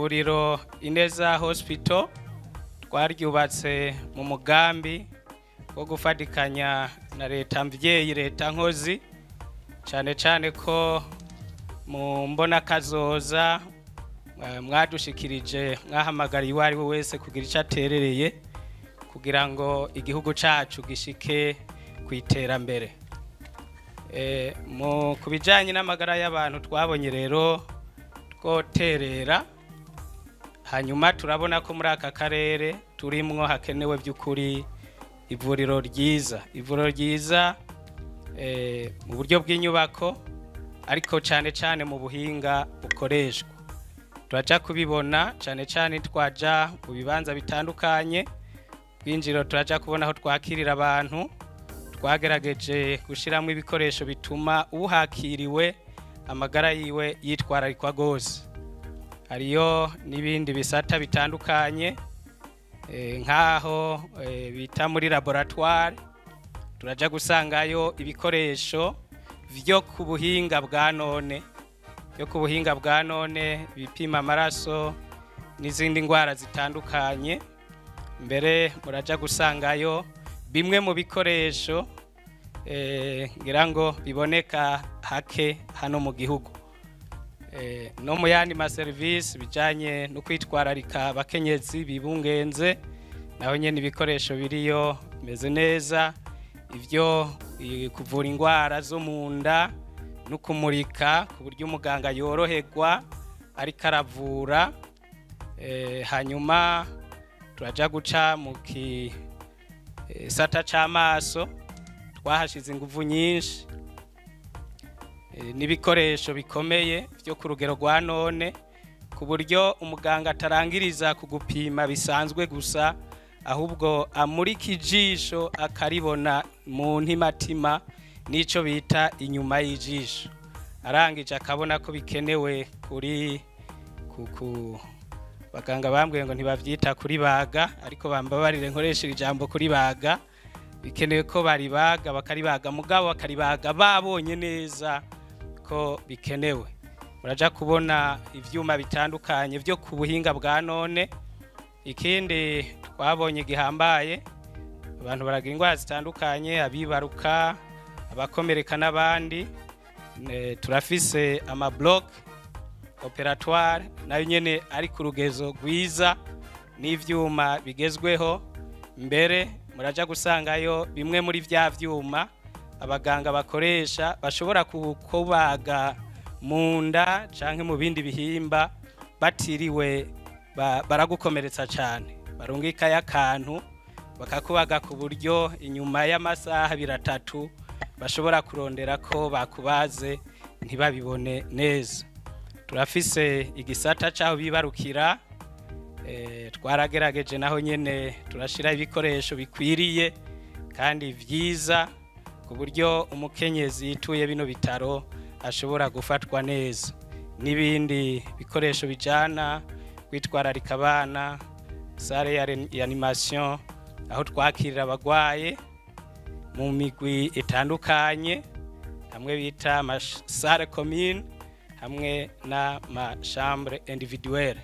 Ivuriro Ineza Hospital twaryubatse mu mugambi wo gufatikanya na leta mvyeyi, leta nkozi, cyane cyane ko mu mbona kazoza mwadushikirije, mwahamagariye uwo ari we wese kugira icyo aterereye kugira ngo igihugu cacu gishike ku iterambere. Mu ku bijyanye n'amagara y'abantu, twabonye rero twoterera, hanyuma turabona ko muri aka karere turimwo hakenewe by'ukuri ivuriro ryiza, ivuriro ryiza mu buryo bw'inyubako, ariko cyane cyane mu buhinga bukoreshwa. Turaja kubibona cyane cyane twaja mu bibanza bitandukanye bwinjiro, turaja kubona aho twakirira abantu. Twagerageje gushyiramo ibikoresho bituma uhakiriwe amagara yiwe yitwararikwa rwose. Hariyo n'ibindi bisata bitandukanye, nk'aho bita muri laboratoire, turaja gusangayo ibikoresho vyo ku buhinga bwa none, byo ku buhinga bwa none bipima amaraso n'izindi ndwara zitandukanye. Mbere muraja gusangayo bimwe mu bikoresho ngira ngo biboneka hake hano mu gihugu. No mu yandi maserivisi bijanye no kwitwararika abakenyezi bibungenze, naho nyene ibikoresho biriyo bimeze neza, ivyo kuvura indwara zo mu nda no kumurika ku buryo umuganga yoroherwa ariko aravura. Hanyuma turaja guca mu gisata c'amaso, twahashize inguvu nyinshi n'ibikoresho bikomeye byo ku rugero rwa none, ku buryo umuganga atarangiriza kugupima bisanzwe gusa, ahubwo amurika ijisho akaribona mu ntimatima n'ico bita inyuma y'ijisho, arangije akabona ko bikenewe kuri ku baganga. Bambwiye ngo ntibavyita kuri baga, ariko bambabarire nkoresha ijambo kuri baga. Bikenewe ko baribaga, bakaribaga, mugabo bakaribaga babonye neza ko bikenewe. Muraja kubona ivyuma bitandukanye byo ku buhinga bwa none. Ikindi twabonye gihambaye, abantu baragira indwara zitandukanye, abibaruka, abakomereka n'abandi. Turafise ama bloc opératoire nayo nyene ari ku rugezo rwiza n'ivyuma bigezweho. Mbere muraja gusangayo bimwe muri vya vyuma abaganga bakoresha bashobora kubaga mu nda canke mu bindi bihimba batiriwe baragukomeretsa cane, barungikayo akantu bakakubaga ku buryo inyuma y'amasaha 2, 3 bashobora kurondera ko bakubaze ntibabibone neza. Turafise igisata c'aho bibarukira, twaragerageje naho nyene turashira ibikoresho bikwiriye kandi vyiza ku buryo umukenyezi yituye bino bitaro ashobora gufatwa neza, n'ibindi bikoresho bijana kwitwararika abana, salle ya réanimation, aho twakirira abagwaye mu migwi itandukanye, hamwe bita salle commune hamwe n'ama chambre individuelle.